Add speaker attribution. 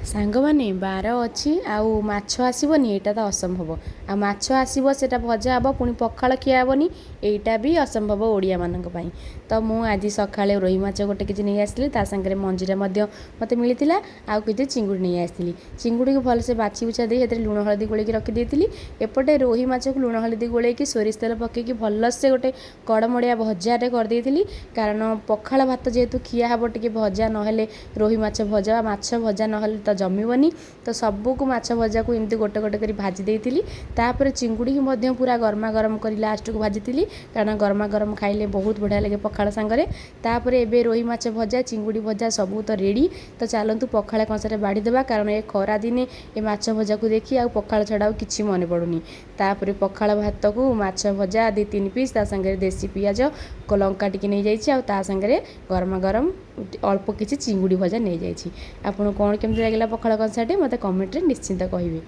Speaker 1: ସାଙ୍ଗମାନେ, ବାର ଅଛି ଆଉ ମାଛ ଆସିବନି, ଏଇଟା ତ ଅସମ୍ଭବ। ଆଉ ମାଛ ଆସିବ, ସେଇଟା ଭଜା ହେବ, ପୁଣି ପଖାଳ ଖିଆ ହେବନି, ଏଇଟା ବି ଅସମ୍ଭବ ଓଡ଼ିଆମାନଙ୍କ ପାଇଁ। ତ ମୁଁ ଆଜି ସକାଳେ ରୋହି ମାଛ ଗୋଟେ କେଜି ନେଇ ଆସିଥିଲି। ତା ସାଙ୍ଗରେ ମଞ୍ଜିଟା ମଧ୍ୟ ମୋତେ ମିଳିଥିଲା। ଆଉ କିଛି ଚିଙ୍ଗୁଡ଼ି ନେଇ ଆସିଥିଲି। ଚିଙ୍ଗୁଡ଼ିକୁ ଭଲସେ ବାଛି ବୁଛା ଦେଇ ସେଥିରେ ଲୁଣ ହଳଦୀ ଗୋଳେଇକି ରଖିଦେଇଥିଲି। ଏପଟେ ରୋହି ମାଛକୁ ଲୁଣ ହଳଦୀ ଗୋଳେଇକି, ସୋରିଷ ତେଲ ପକେଇକି ଭଲସେ ଗୋଟେ କଡ଼ମଡ଼ିଆ ଭଜାଟେ କରିଦେଇଥିଲି। କାରଣ ପଖାଳ ଭାତ ଯେହେତୁ ଖିଆ ହେବ, ଟିକେ ଭଜା ନହେଲେ, ରୋହି ମାଛ ଭଜା ବା ମାଛ ଭଜା ନହେଲେ ତ ଜମିବନି। ତ ସବୁକୁ ମାଛ ଭଜାକୁ ଏମିତି ଗୋଟେ ଗୋଟେ କରି ଭାଜି ଦେଇଥିଲି। ତାପରେ ଚିଙ୍ଗୁଡ଼ିକି ମଧ୍ୟ ପୁରା ଗରମା ଗରମ କରି ଲାଷ୍ଟକୁ ଭାଜିଥିଲି, କାରଣ ଗରମା ଗରମ ଖାଇଲେ ବହୁତ ବଢ଼ିଆ ଲାଗେ ପଖାଳ ସାଙ୍ଗରେ। ତାପରେ ଏବେ ରୋହି ମାଛ ଭଜା, ଚିଙ୍ଗୁଡ଼ି ଭଜା ସବୁ ତ ରେଡ଼ି। ତ ଚାଲନ୍ତୁ, ପଖାଳ କଂସାରେ ବାଢ଼ିଦେବା, କାରଣ ଏ ଖରା ଦିନେ ଏ ମାଛ ଭଜାକୁ ଦେଖି ଆଉ ପଖାଳ ଛଡ଼ା ଆଉ କିଛି ମନେ ପଡ଼ୁନି। ତାପରେ ପଖାଳ ଭାତକୁ ମାଛ ଭଜା 2 3 ପିସ୍, ତା ସାଙ୍ଗରେ ଦେଶୀ ପିଆଜ ଲଙ୍କା ଟିକେ ନେଇଯାଇଛି, ଆଉ ତା ସାଙ୍ଗରେ ଗରମା ଗରମ ଅଳ୍ପ କିଛି ଚିଙ୍ଗୁଡ଼ି ଭଜା ନେଇଯାଇଛି। ଆପଣଙ୍କୁ କ'ଣ କେମିତି ଲାଗିଲା ପଖାଳ କଂସାଟି, ମୋତେ କମେଣ୍ଟରେ ନିଶ୍ଚିନ୍ତ କହିବେ।